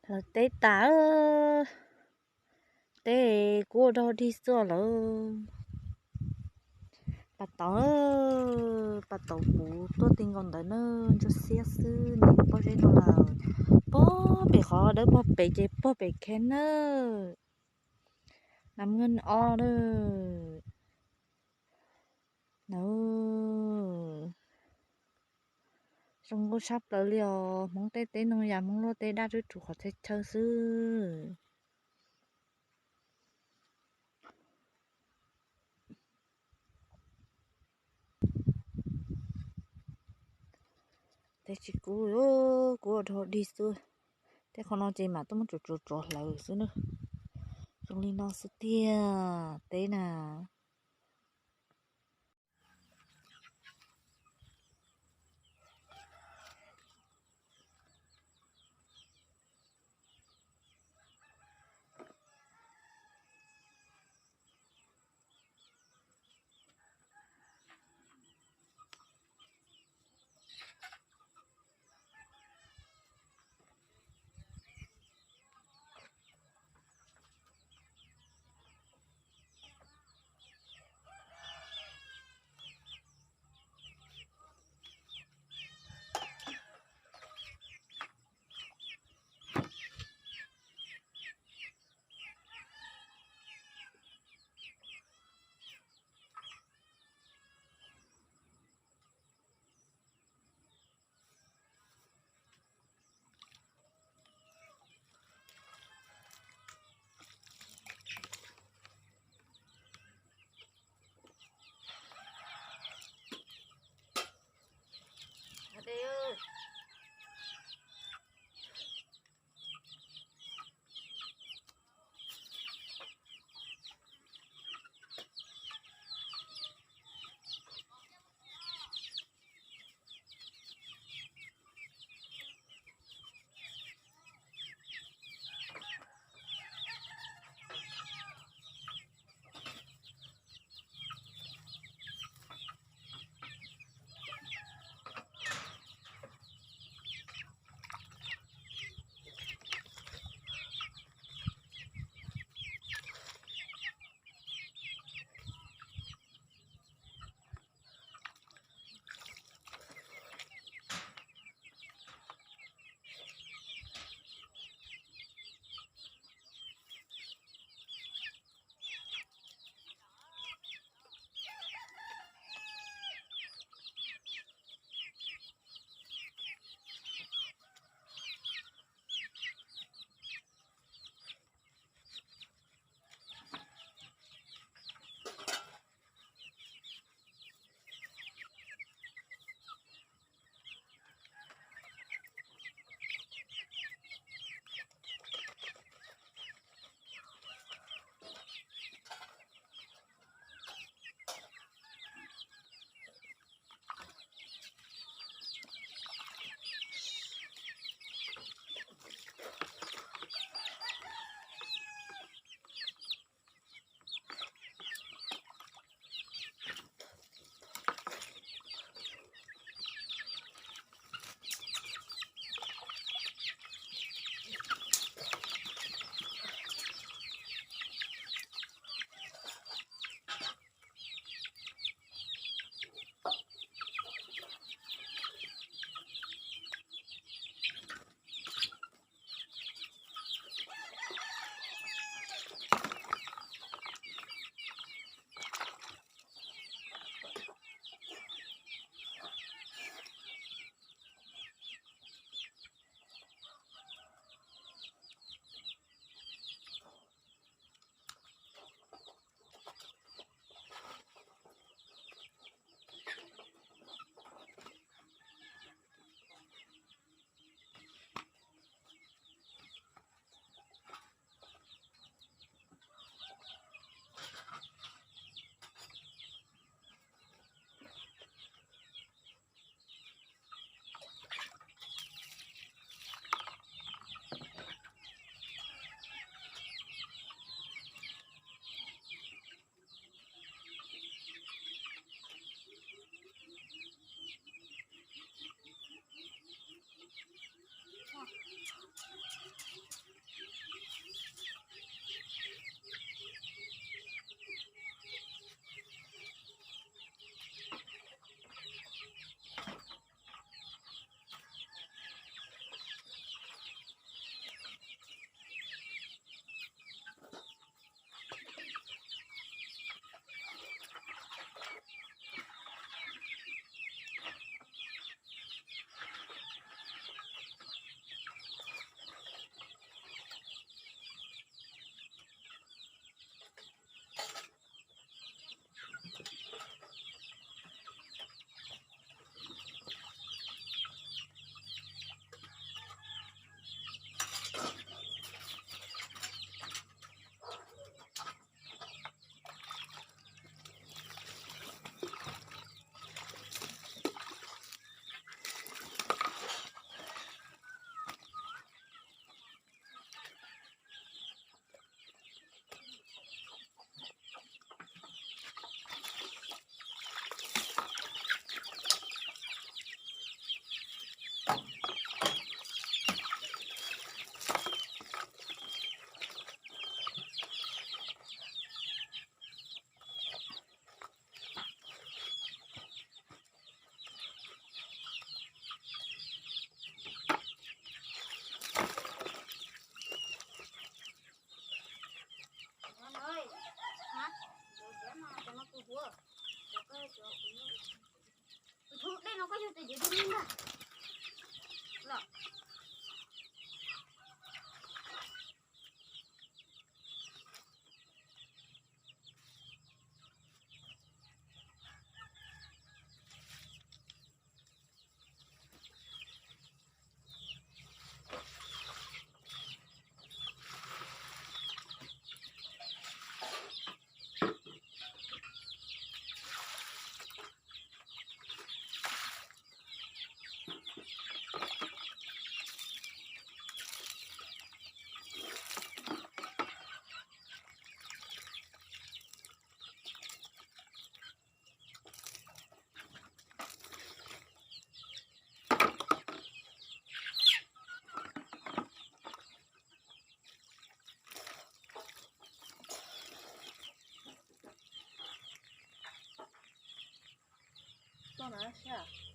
Lawv teb tas, teb kuv ua dog dig xwb lawm. Pas tauv, pas tauv puv tuaj ti nkaus ntawd na, ntsuab xiab xwb, nim pob zeb no lawm. Pob pem qhov dawb paug pem ces pob pem khe na. Nam nkeeg ob na. Zoo nkauj tshaj plaws li os. Hmoob tej teb no yam Hmoob luaj tej daj rwb rhuv qhov txhia chaw xwb. Teb tsis kub, kub ua dog dig xwb. Teb qhov no ces mam tuaj muab tsuav tsuav tsuav hlawv xwb na. Zoo li no xwb tiag teb na. Toj na sab.